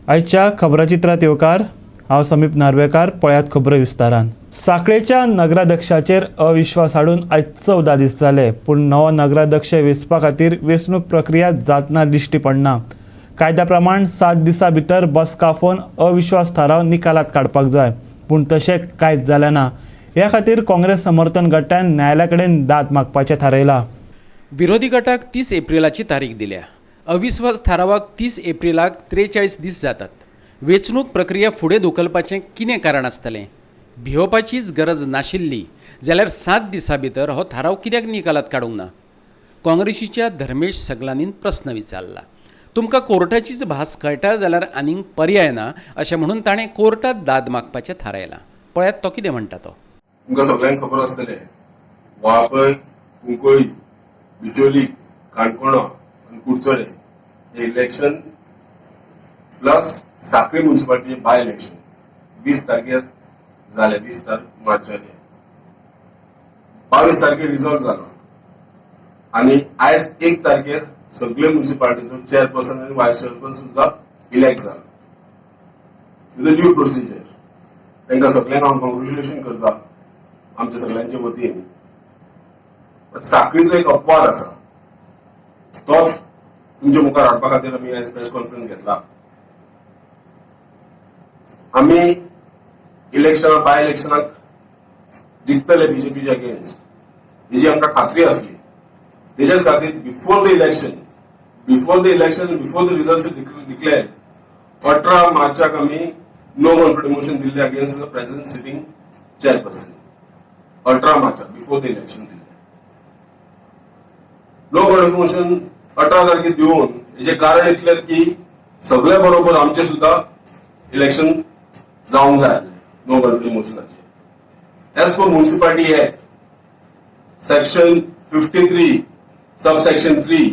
आयच्या खबराचित्रात येवकार. हांव समीप नार्वेकार. पळयात खबरो विस्तारान. साखळेच्या नगराध्यक्षाचेर अविश्वास हाडून आयज 14 दीस जाले, पूण नवो नगराध्यक्ष वेंचपा खातीर वेंचणूक प्रक्रिया जातना दिश्टी पडना. कायद्या प्रमाण 7 दिसां भितर बसका आफोवन अविश्वास थाराव निकालात काडपाक जाय, पूण तशें कांयच जालें ना. ह्या खातीर काँग्रेस समर्थन गटान न्यायालया कडेन दाद मागपाचें थारायलां. विरोधी गटाक 30 एप्रिलाची तारीख दिल्या. अविश्वास थारावाक 30 एप्रिलाक 43 दीस जातात. वेंचणूक प्रक्रिया फुडें धुकलपाचें कितें कारण आसतलें? भियोवपाचीच गरज नाशिल्ली जाल्यार 7 दिसां भितर हो थाराव कित्याक निकालात काडूंक ना? काँग्रेसीच्या धर्मेश सगलांनी प्रस्न विचारला. तुमकां कोर्टाचीच भास कळटा जाल्यार आनीक पर्याय ना अशें म्हणून ताणें कोर्टात दाद मागपाचें थारायलां. पळयात तो कितें म्हणटा तो. तुमकां सगळ्यांक खबर आसतलें, वाळपय, कुंकळी, बिचोली, काणकोणा आनी कुडचडे हे इलेक्शन प्लस साखळी म्युनिसिपालिटीचे बाय इलेक्शन 20 तारखेर जाले. 20 तारीख मार्चाचे 22 तारखेर रिजल्ट जालो आनी आयज 1 तारखेर सगळे म्युनिसिपालिटीचो चेअरपर्सन आनी वायस चेअरपर्सन सुद्दां इलेक्ट जालो विथ अ ड्यू प्रोसिजर. तांकां सगळ्यांक हांव कॉंग्रेच्युलेशन करता आमच्या सगळ्यांचे वतीन. साखळीचो एक अपवाद आसा, तोच तुमच्या मुखार हाडपा खातीर आमी आयज प्रेस कॉन्फरन्स घेतला. आमी इलेक्शनाक बाय इलेक्शनाक जिखतले बीजेपीच्या अगेन्स्ट हेजी आमकां खात्री आसली. तेच्याच खातीर before the election before the result declare 18 मार्चाक आमी नो कॉन्फिडन्स मोशन दिल्ले against the present sitting chairperson. 18 मार्चाक बिफोर the election दिल्ले नो कॉन्फिडन्स मोशन 18 तारखे दिवन हेजें कारण इतलें की सगळे बरोबर आमचे सुद्दां इलेक्शन जावंक जाय नो कॉन्फिडन्स मोशनाचे. As per municipality act section 53 sub section 3,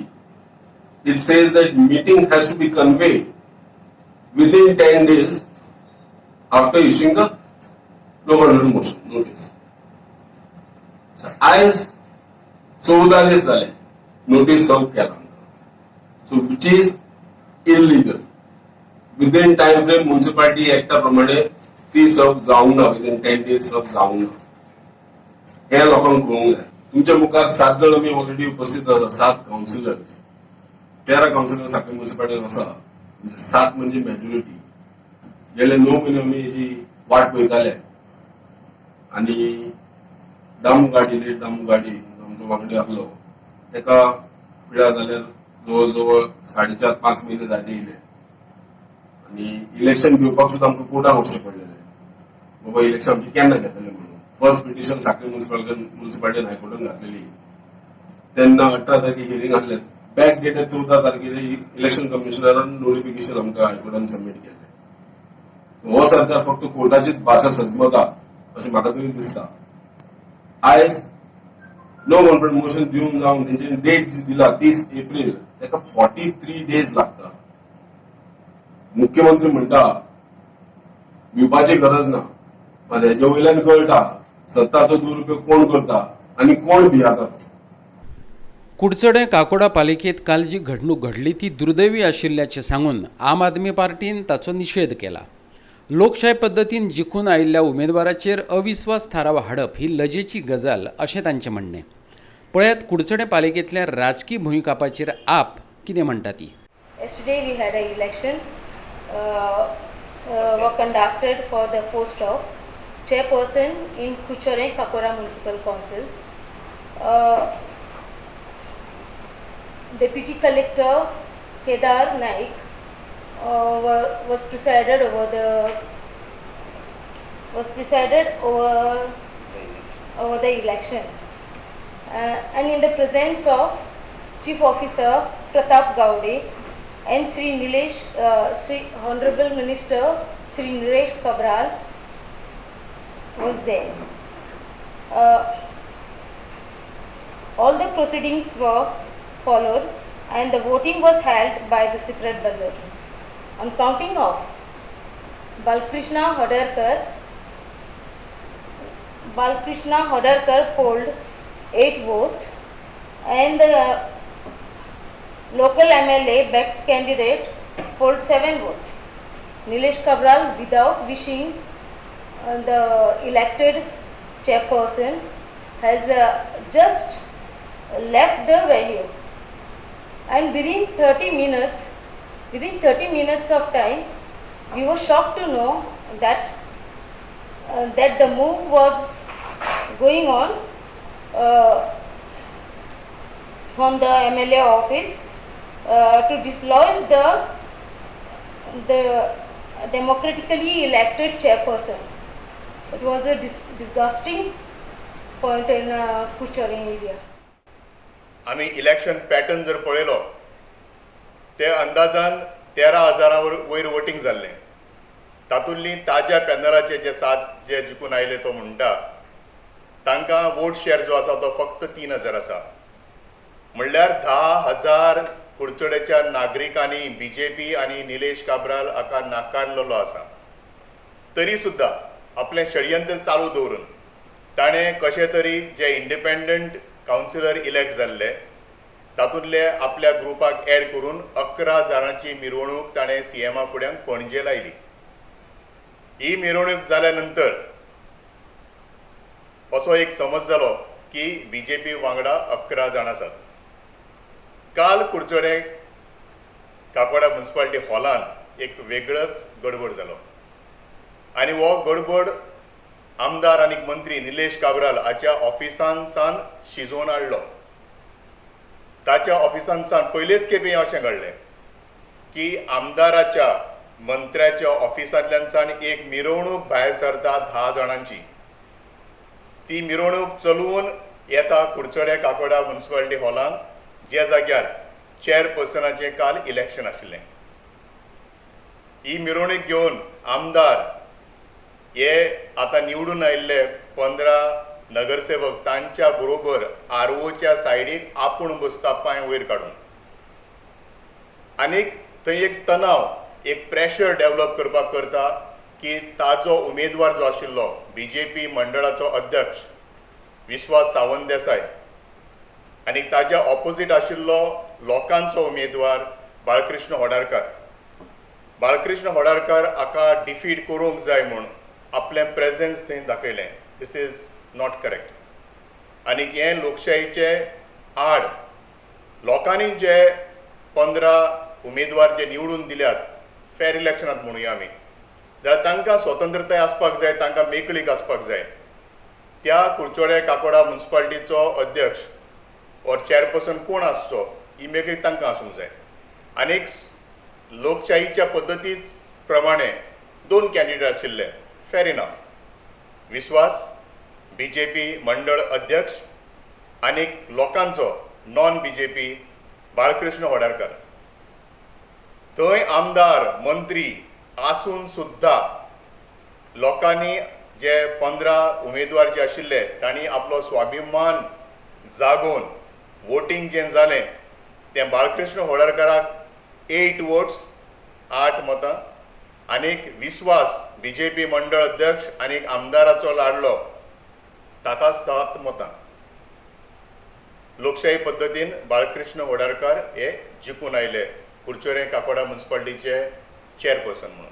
it says that meeting has to be convened within 10 days after issuing the no confidence motion notice. So, आयज 14 दीस जाले नोटीस सर्व केला, so which is illegal. Within time frame municipality एक्टा प्रमाणे ती सर्व जावंक ना, विदीन 10 डेज सर्व जावंक ना, हे लोकांक कळूंक जाय. तुमच्या मुखार 7 जण आमी ऑलरेडी उपस्थित आसा, 7 कावन्सिलर्स, 13 कावन्सिलर साखळी म्युनिसिपालिटीन आसा, म्हणजे 7 म्हणजे मेजॉरिटी. गेले 9 म्हयने आमी हेजी वाट पळयताले आनी दामू गाडी, लेट दामू गाडी आमचो वांगडी आहलो, तेका पिडा जाल्यार जवळ जवळ 4.5-5 म्हयने जायते येयले आनी इलेक्शन घेवपाक सुद्दां आमकां कोर्टान वचचें पडलेलें, बाबा इलेक्शन आमचें केन्ना घेतलें म्हणून. फर्स्ट पिटिशन साखळी म्युनिसिपालिटीन हायकोर्टान घातलेली तेन्ना 18 तारखेक हियरींग आसलें. बॅक डेटेड 14 तारखेर इलेक्शन कमिशनरान नोटिफिकेशन आमकां हायकोर्टान सबमीट केलें. हो सरकार फक्त कोर्टाचीच भाशा समजता अशें म्हाका तरी दिसता. आयज नो कॉन्फिडन्स मोशन दिवन जावन तेंच्यांनी डेट जी दिला 30 एप्रील, ताका 43 डेज लागता. मुख्यमंत्री म्हणटा भिवपाची गरज ना, मात हेजे वयल्यान कळटा सत्ताचो दुरुपयोग कोण करता आनी कोण भियाता. कुडचडें काकोडा पालिकेंत काल जी घडणूक घडली ती दुर्दैवी आशिल्ल्याचें सांगून आम आदमी पार्टीन ताचो निशेध केला. लोकशाय पद्दतीन जिखून आयिल्ल्या उमेदवाराचेर अविश्वास थाराव हाडप ही लजेची गजाल अशें तांचें म्हणणें. पळयात कुडचडें पालिकेंतल्या राजकी भुंयकापाचेर आप कितें म्हणटा ती. Yesterday we had a election were conducted for the post of chairperson in Curchorem Cacora Municipal Council. Deputy Collector Kedar Naik was presided over the election, and in the presence of Chief Officer Pratap Gaude and Sri Nilesh, Sri Honorable Minister Sri Nilesh Cabral was there. All the proceedings were followed and the voting was held by the secret ballot. On counting off, Balkrishna Hodarkar polled 8 votes and the local MLA backed candidate polled 7 votes. Nilesh Cabral, without wishing the elected chairperson, has just left the venue, and within 30 minutes of time, we were shocked to know that that the move was going on from the MLA office to dislodge the democratically elected chairperson. It was a disgusting point in Curchorem area. आमी election pattern जर पळयलो ते अंदाजान 13,000 वयर voting जाल्लें. तातूंतली ताज्या पॅनलाचे जे 7 जे जिखून आयले तो म्हणटा तांकां वोट शेअर जो आसा तो फक्त 3,000 आसा. म्हणल्यार 10,000 कुडचडेच्या नागरिकांनी बी जे पी आनी निलेश काब्राल हाका नाकारलेलो आसा. तरी सुद्दां आपलें षडयंत्र चालू दवरून ताणें कशें तरी जे इंडिपेंडंट कावन्सिलर इलेक्ट जाल्ले तातूंतले आपल्या ग्रुपाक एड करून 11 जाणांची मिरवणूक ताणें सी एमा फुड्यान पणजे लायली. ही मिरवणूक जाल्या नंतर असो एक समज जालो की बी जे पी वांगडा 11 जाण आसात. काल कुडचडे काकोडा म्युनिसिपालिटी हॉलांत एक वेगळोच गडबड जालो आनी हो गडबड आमदार आनी मंत्री निलेश काब्राल हाच्या ऑफिसान सावन शिजोवन हाडलो. ताच्या ऑफिसान सावन पयलेच खेपे अशें घडलें की आमदाराच्या मंत्र्याच्या ऑफिसांतल्यान सावन एक मिरवणूक भायर सरता 10 जाणांची. ती मिरवणूक चलोवन येता कुडचडे काकोडा म्युनिसिपालिटी हॉलांत, ज्या जाग्यार चेअरपर्सनाचें काल इलेक्शन आशिल्लें. ही मिरवणूक घेवन आमदार हे आतां निवडून आयिल्ले 15 नगरसेवक तांच्या बरोबर आरओच्या सायडीक आपूण बसता पांय वयर काडून, आनीक थंय एक तणाव, एक प्रेशर डेवलप करपाक करता की ताजो उमेदवार जो आशिल्लो बी जे पी मंडळाचो अध्यक्ष विश्वास सावंत देसाय आनी ताज्या ऑपोजीट आशिल्लो लोकांचो उमेदवार बाळकृष्ण होडारकर. बाळकृष्ण होडारकर हाका डिफीट करूंक जाय म्हूण आपलें प्रेजन्स थंय दाखयलें. This is not correct. आनी हें लोकशाहीचे आड लोकांनी जे 15 उमेदवार जे निवडून दिल्यात फेर इलेक्शनात म्हणुया आमी, जाल्यार तांकां स्वतंत्रताय आसपाक जाय, तांकां मेकळीक आसपाक जाय. त्या कुडचडे काकोडा म्युनिसिपालिटीचो अध्यक्ष ऑर चेअरपर्सन कोण आसचो ही मेकळीक तांकां आसूंक जाय. आनी लोकशाहीच्या पद्दती प्रमाणे 2 कॅन्डिडेट आशिल्ले, fair enough, Vishwas B J P मंडळ अध्यक्ष आनी लोकांचो non B J P Balkrishna Hodarkar. थंय आमदार मंत्री आसून सुद्दां लोकांनी जे 15 उमेदवार जे आशिल्ले तांणी आपलो स्वाभिमान जागोवन वोटींग जें जालें तें बाळकृष्ण होडारकराक 8 वोट्स, 8 मतां, आनीक विश्वास बी जे पी मंडळ अध्यक्ष आनी आमदाराचो लाडलो ताका 7 मतां. लोकशाही पद्दतीन बाळकृष्ण होडारकर हे जिखून आयले कुडचडे काकोडा म्युनिसिपालिटीचे चेअरपर्सन म्हणून.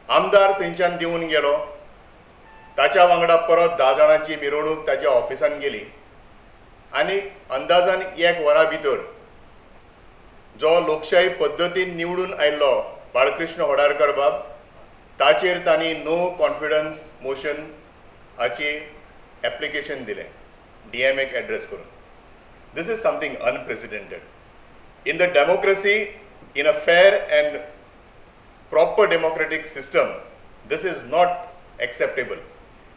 आमदार थंयच्यान दिवन गेलो, ताच्या वांगडा परत 10 जाणांची मिरवणूक ताच्या ऑफिसान गेली आनी अंदाजान 1 वरा भितर जो लोकशाही पद्दतीन निवडून आयिल्लो बाळकृष्ण होडारकर बाब ताचेर तांणी नो कॉन्फिडन्स मोशन हाची एप्लिकेशन दिलें डी एम एक एड्रेस करून. This is something unprecedented in the democracy. In a fair and proper democratic system this is not acceptable.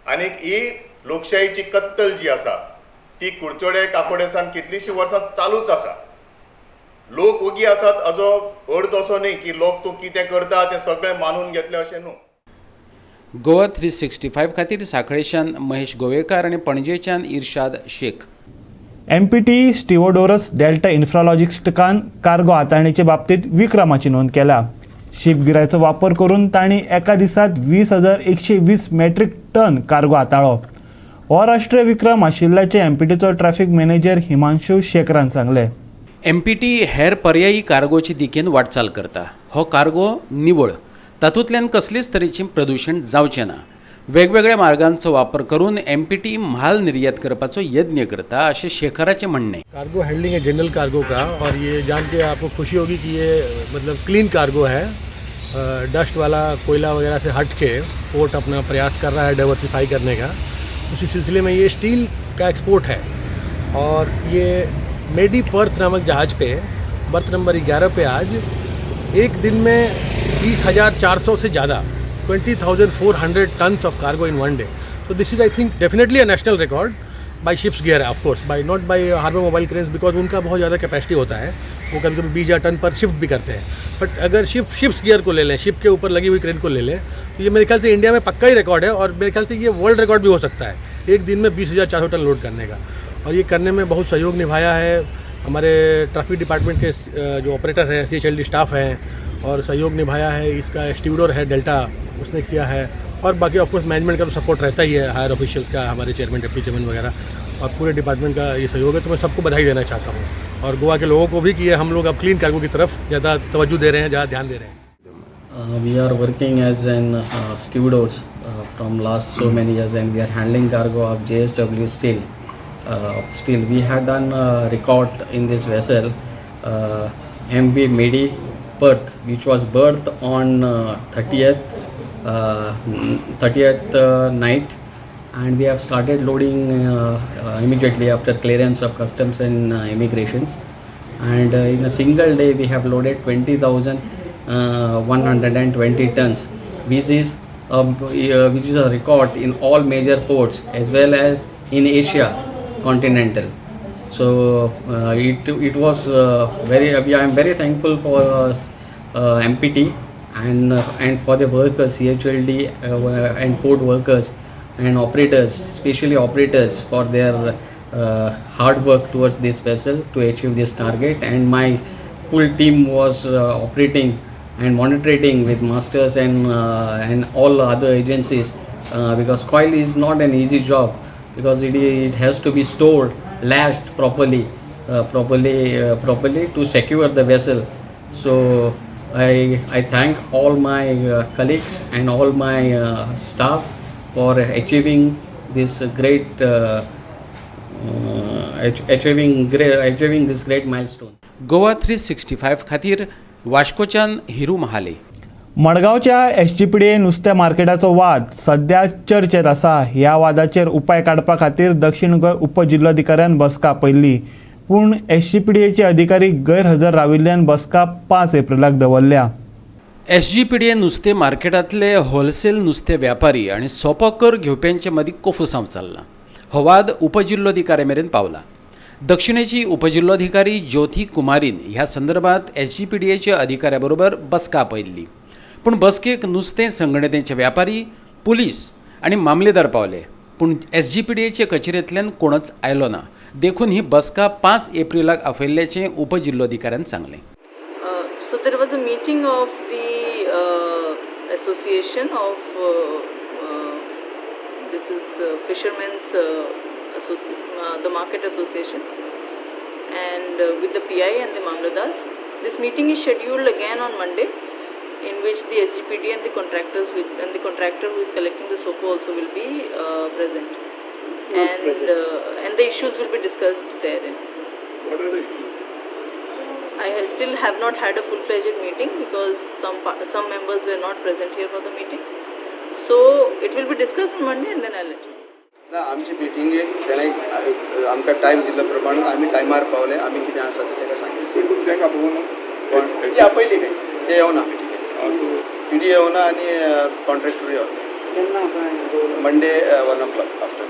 आनीक ही लोकशाहीची कत्तल जी आसा ती कुडचडे काकोडेसान कितलींशीं वर्सां चालूच आसा. लोक ओगी आसात हाजो अर्थ असो न्ही की लोक तूं कितें करता तें सगळें मानून घेतलें अशें न्हू. गोवा 365 खातीर साखळेच्यान महेश गोवेकार आनी पणजेच्यान Irshad Shaikh. MPT stevedores Delta इन्फ्रालॉजिस्टिकान cargo हाताळणीचे बाबतीत विक्रमाची नोंद केल्या. शिप गिरायचो वापर करून तांणी एका दिसात 20,120 मेट्रीक टन कार्गो हाताळ्ळो. हो राष्ट्रीय विक्रम आशिल्ल्याचें एमपीटीचो ट्रॅफिक मॅनेजर हिमांशू शेखरान सांगलें. एमपीटी हेर पर्यायी कार्गोची दिकेन वाटचाल करता. हो कार्गो निवळ, तातूंतल्यान कसलेच तरेचें प्रदूशण जावचें ना. वेगवेगळ्या मार्गांचो वापर करून एमपीटी म्हाल निर्यात करपाचो यत्न करता अशें शेखराचें म्हणणें. कार्गो हैंडलिंग है जनरल कार्गो का और ये जान के आपको खुशी होगी कि ये मतलब क्लीन कार्गो है. डस्ट वाला कोयला वगैरह से हट के पोर्ट अपना प्रयास कर रहा है डाइवर्सिफाई करने का. उसी सिलसिले में ये स्टील का एक्सपोर्ट है और ये मेडी पर्थ नामक जहाज़ पे बर्थ नंबर 11 पे आज एक दिन में 20,400 से ज़्यादा 20,400 tons of cargo in one day. So this is I think definitely a national record by ship's gear, of course, by not by harbour mobile cranes because उनका बहुत ज़्यादा capacity होता है, वो कभी कभी 20,000 टन पर शिफ्ट भी करते हैं. बट अगर ships gear को ले लें, शिप के ऊपर लगी हुई क्रेन को ले लें, तो ये मेरे ख्याल से इंडिया में पक्का ही रिकॉर्ड है और मेरे ख्याल से ये वर्ल्ड रिकॉर्ड भी हो सकता है एक दिन में 20,400 टन लोड करने का. और ये करने में बहुत सहयोग निभाया है हमारे ट्रैफिक डिपार्टमेंट के जो ऑपरेटर हैं, CHLD staff हैं, और सहयोग निभाया है इसका स्टीवडोर है डेल्टा, उसने किया है. और बाकी ऑफकोर्स मैनेजमेंट का तो सपोर्ट रहता ही है, हायर ऑफिशियल्स का, हमारे चेयरमैन, डिप्टी चेयरमैन वगैरह और पूरे डिपार्टमेंट का ये सहयोग है. तो मैं सबको बधाई देना चाहता हूँ और गोवा के लोगों को भी कि हम लोग अब क्लीन कार्गो की तरफ ज़्यादा तवज्जो दे रहे हैं, ज़्यादा ध्यान दे रहे हैं. We are working as an stevedores from last so many years and we are handling cargo of JSW Steel. Steel. We had done a record in this vessel, MV Medi Perth, which was berthed on 30th night, and we have started loading immediately after clearance of customs and immigrations, and in a single day we have loaded 20,120 tons, which is a record in all major ports as well as in Asia continental. So it was very, I am very thankful for MPT and for the workers, CHLD and port workers and operators, especially operators, for their hard work towards this vessel to achieve this target. And my full team was operating and monitoring with masters and all other agencies, because coil is not an easy job, because it has to be stored, lashed properly to secure the vessel. So I thank all my colleagues and all my staff for achieving this great achieving this great milestone. Goa 365 खातीर वास्कोच्यान हिरू महाले. मडगांवच्या SGPDA नुस्त्या मार्केटाचो वाद सध्या चर्चेत आसा. ह्या वादाचेर उपाय काडपा खातीर दक्षिण गोंय उपजिल्लोधिकाऱ्यान बसका आपयल्ली, पूण SGPDAचे अधिकारी गैरहजर राविल्ल्यान बसका 5 एप्रिलाक दवरल्या. SGPDA नुस्तें मार्केटांतले होलसेल नुस्तें व्यापारी आनी सोपो कर घेवप्यांचे मदीं कोफुसांव चल्ला. हो वाद उपजिल्लोधिकाऱ्या मेरेन पावला. दक्षिणेची उपजिल्लोधिकारी ज्योती कुमारीन ह्या संदर्भात SGPDAच्या अधिकाऱ्या बरोबर बसका आपयल्ली, पूण बसकेक नुस्तें संघटनेचे व्यापारी, पुलीस आनी मामलेदार पावले, पूण SGPDAचे कचेरेंतल्यान कोणच आयलो ना. देखून ही बसका 5 एप्रिलाक आपयल्ल्याचें उपजिल्लोधिकाऱ्यान सांगलें. So there was a meeting of the association of this is fishermen's the market association, and with the PI and the Mamlatdars. This meeting is scheduled again on Monday, in which the SGPD and the contractors will, and the contractor who is collecting the SOPO also will be present, and the issues will be discussed therein. What are the issues? I still have not had a full-fledged meeting because some members were not present here for the meeting. So it will be discussed on Monday and then I'll let you know. ना आमची मिटिंगेक तेणें आमकां time दिल्लो प्रमाण आमी टायमार पावले. आमी कितें आसा तें ताका सांगितलें. तांकां आपोवना, ती आपयली काय ते येवना मिटिंगेक, पिडी येवना आनी कॉन्ट्रॅक्टर येवना. Monday 1 o'clock after.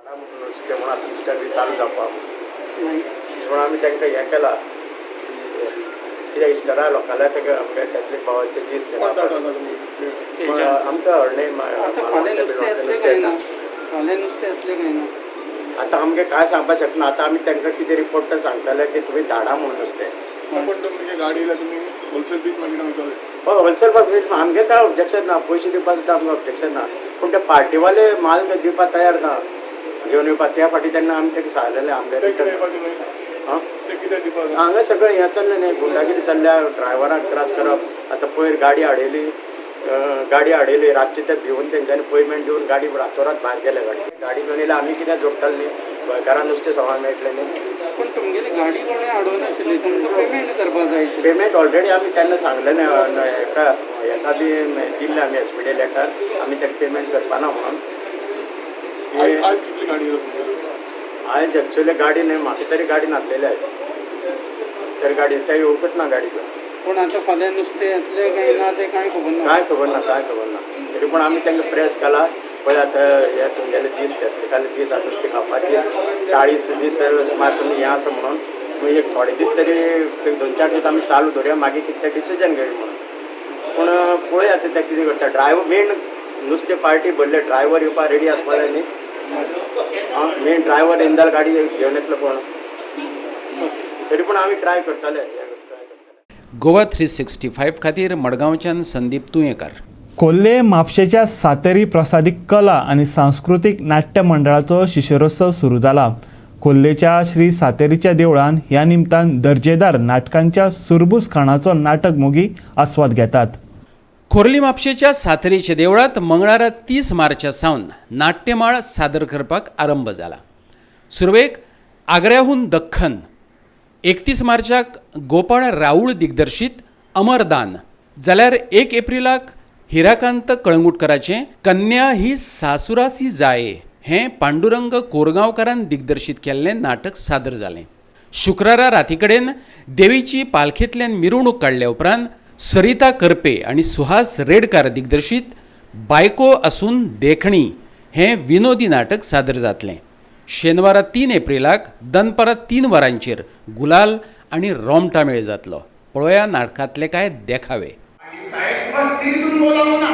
नुस्तें म्हणून आतां इस्टर बी चालू जावपाक म्हणून आमी तांकां हें केलां कित्याक इस्टरा लोकांल्या ताका आमगे कॅथलीक भावाचे दीस आमकां हरणें नुस्तें येता. आतां आमगे कांय सांगपाक शकना. आतां आमी तांकां कितें रिपोर्ट सांगताले की तुमी धाडा म्हणून नुस्तें. गाडी तुमी होलसेल पीस मार्केटान वयताले? हय, होलसेल मार्केट आमगे कांय ऑब्जेक्शन ना, पयशे दिवपाक सुद्दां आमकां ऑब्जेक्शन ना, पूण ते पार्टीवाले माल दिवपाक तयार ना घेवन येवपाक. त्या फाटी तेन्ना आमी ताका सांगलेलें आमगे आं, हांगा सगळें हें चल्लें न्ही, गुंडागिरी चल्ल्या, ड्रायव्हरांक त्रास करप. आतां पयर गाडी हाडयली, गाडी हाडयली रातचे, ते भिवन तेंच्यांनी पेमेंट दिवन गाडी रातोरात भायर गेले. गाडी गाडी घेवन येयले, आमी कितें जोडटले न्ही, गोंयकारां नुस्तें सवाय मेळटलें न्ही. पूण तुमगेली गाडी कोणें हाडून नाशिल्ली, तुमकां पेमेंट करपाक जाय आशिल्लें. पेमेंट ऑलरेडी आमी तेन्ना सांगलें न्ही, हेका हेका बी दिल्लें आमी एसपीडी लेटर, आमी ताका पेमेंट करपाना म्हणून. आज कितली गाडी येयला तुमगेली? आयज एक्चुअली गाडी न्ही, म्हाका तरी गाडी नासलेली आयज तर, गाडी ते येवकूच ना गाडी घेवन. पूण आतां फाल्यां नुस्तें येतलें काय ना तें कांय खबर ना. कांय खबर ना, कांय खबर ना. तरी पूण आमी तांकां प्रेस केला. पळय आतां हे तुमगेले दीस घेतले, काल दीस आसा नुस्तें खावपा दीस, 40 दीस सुमार तुमी हें आसा म्हणून तुमी एक थोडे दीस तरी, एक 2-4 दीस आमी चालू दवरुया, मागीर कितें तें डिसिजन घेवया म्हणून. पूण पळोवया आतां ते कितें करता. ड्रायव्हर मेन, नुस्तें पार्टी भरले, ड्रायव्हर येवपा रेडी आसपा जाय न्ही. मेन ड्रायव्हर येयना जाल्यार गाडी घेवन येतलो कोण? तरी पूण आमी ट्राय करतले. गोवा 365 खातीर मडगांवच्यान संदीप तुयेंकार. कोल्ले म्हापशेच्या सातेरी प्रसादीक कला आनी सांस्कृतीक नाट्य मंडळाचो शिशिरोत्सव सुरू जाला. कोल्लेच्या श्री सातेरीच्या देवळान ह्या निमतान दर्जेदार नाटकांच्या सुरबूस खाणाचो नाटक मोगी आस्वाद घेतात. खोर्ली म्हापशेच्या सातेरीच्या देवळांत मंगळारा 30 मार्चा सावन नाट्यमाळ सादर करपाक आरंभ जाला. सुरवेक आग्र्याहून दख्खन, 31 मार्चाक गोपाळ राऊळ दिग्दर्शीत अमरदान, जाल्यार 1 एप्रिलाक हिराकांत कळंगुटकराचें कन्या ही सासुरासी जाये हें पांडुरंग कोरगांवकारान दिग्दर्शीत केल्लें नाटक सादर जालें. शुक्रारा राती कडेन देवीची पालखेंतल्यान मिरवणूक काडल्या उपरांत सरिता करपे आनी सुहास रेडकार दिग्दर्शीत बायको आसून देखणी हें विनोदी नाटक सादर जातलें. शेनवारा 3 एप्रिलाक दनपारां 3 वरांचेर गुलाल आनी रोमटा मेळ जातलो. पळोवया नाटकांतले काय देखावे. साहेब मस्तीतून बोलावं ना,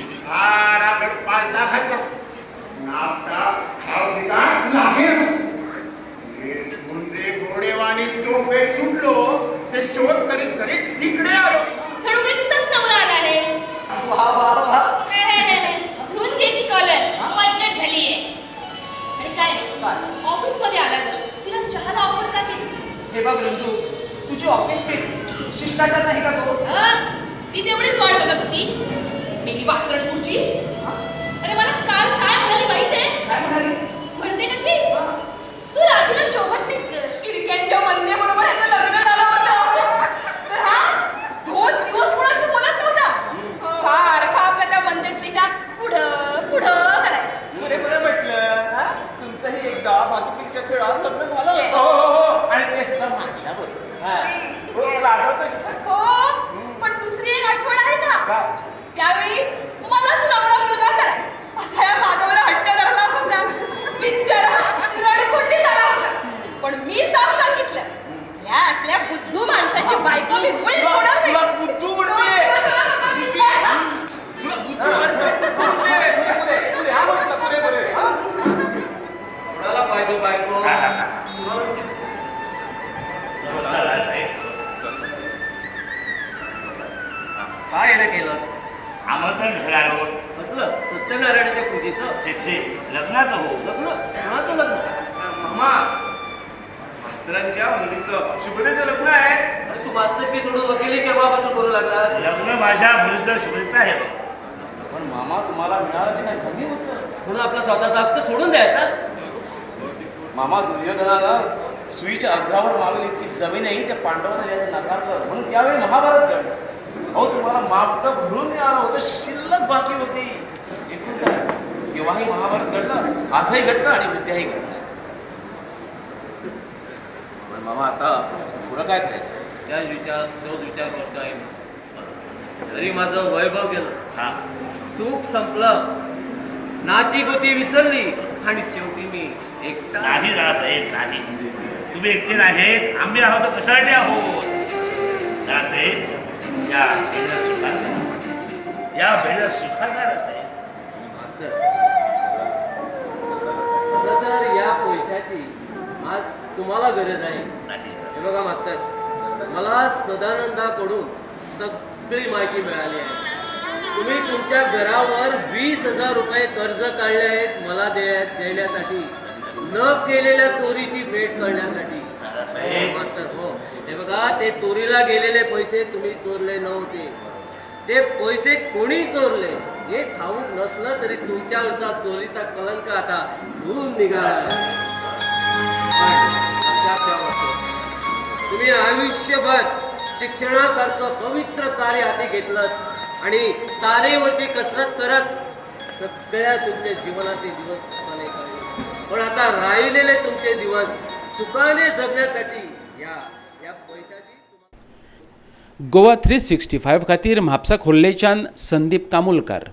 सारा गडपालता खातो नापटा ठाव ठिकाण लागेल. रे घोडेवाणी चोफे सुटलो, ते शोध करीत करीत इकडे आलो. जणू काही तुझाच नवरा आला रे. वा वा वा. धुवून घे ती कॉलर, वळकट झालीये. आणि काय ऑफिस मध्ये आला ग, तिला चहाला ऑफर का केलीस? हे बघ रंजू, तुझी ऑफिस मेट, शिष्टाचार नाही का तो? ती तेवढीच वाट बघत होती, मेली वात्रटपूरची. अरे मला काल काय म्हणाली माहित आहे? काय म्हणाली? म्हणते कशी, तू राजूला शोभत नाहीस ग. शिर्क्यांच्या वन्यबरोबर ह्याचं लग्न झालं होतं, तर हा 2 दिवस कोणाशी बोलत नव्हता. सारखा आपल्या त्या मंदिरच्या पुढं पुढं करायचं. बरे बरं म्हटलं, तुमचंही एकदा भातुकलीच्या खेळात लग्न झालं होतं. हो हो, आणि ते सुद्धा माझ्या बरोबर. हो, पण दुसरी एक आठवण आहे ना, त्यावेळी मलाच नवरा मुलगा करा असा या माझ्यावर हट्ट धरला होता. बिचारा रडकुंडी झाला होता, पण मी साफ सांगितलं, या असल्या बुद्धू माणसाची बायको मी मुळीच होणार नाही. बुद्धू म्हणते. कोणाला पाहिजे बायको? काय येणं केलं? आमंत्रण घ्यायला आलो. कसलं? सत्यनारायणाच्या पूजेचं? छे, लग्नाचं. हो. लग्न? कोणाचं लग्न? मामा, मास्तरांच्या मुलीचं, शुभदेचं लग्न आहे. अरे तू मास्तरकी सोडून वकिली केव्हापासून करू लागला? लग्न माझ्या मुलीचं शुभदेचं आहे. पण मामा, तुम्हाला मिळालं ते काय कमी होतं? म्हणून आपला स्वतःचा हक्क सोडून द्यायचा? मामा, दुर्योधनाला सुईच्या अग्रावर मागली ती जमीनही त्या पांडवांना द्यायचं नाकारलं, म्हणून त्यावेळी महाभारत घडलं. अहो, तुम्हाला मापटं भरून मिळालं होतं, शिल्लक बाकी होती. एकूण काय, तेव्हाही महाभारत घडलं, आजही घडलं आणि उद्याही घडलं. पण मामा, आता पुढं काय करायचं? त्याच विचार, तोच विचार करतो आहे मी. तरी माझं वैभव गेलं, सुख संपलं, नाती गोती विसरली आणि शेवटी मी एकटा. नाही रावसाहेब, नाही, तुम्ही एकटे नाहीत, आम्ही आहोत. तर कशासाठी आहोत? रावसाहेब, या भेटीला स्वीकार करा, या भेटीला स्वीकार करा रावसाहेब. मास्तर, खरं तर या पैशाची आज तुम्हाला गरज आहे. हे बघा मास्तर, मला सदानंदाकडून सगळी माहिती मिळाली आहे. तुम्ही तुमच्या घरावर 20,000 रुपये कर्ज काढले आहेत मला देण्यासाठी. न केलेल्या चोरीची भेट करण्यासाठी. हो मास्तर, हो. हे बघा, ते चोरीला गेलेले पैसे तुम्ही चोरले नव्हते. ते पैसे कोणी चोरले हे ठाऊक नसलं तरी तुमच्यावरचा चोरीचा कलंक आता धुवून निघाला. पण लक्षात ठेवा मास्तर, तुम्ही आयुष्यभर शिक्षणासारखं पवित्र कार्य हाती घेतलं आणि तारेवरची कसरत करत सगळ्या तुमच्या जीवनाचे दिवस सुखाने काढले. पण आता राहिलेले तुमचे दिवस सुखाने जगण्यासाठी या या पैशाची गोवा 365 खातीर म्हापसा खोर्लेच्यान संदीप कामुलकार.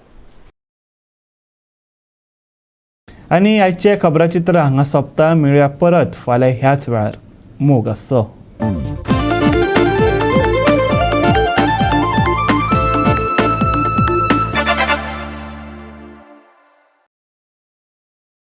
आनी आयचें खबराचित्र हांगा सोंपता. मेळुया परत फाल्यां ह्याच वेळार. मोग आसचो.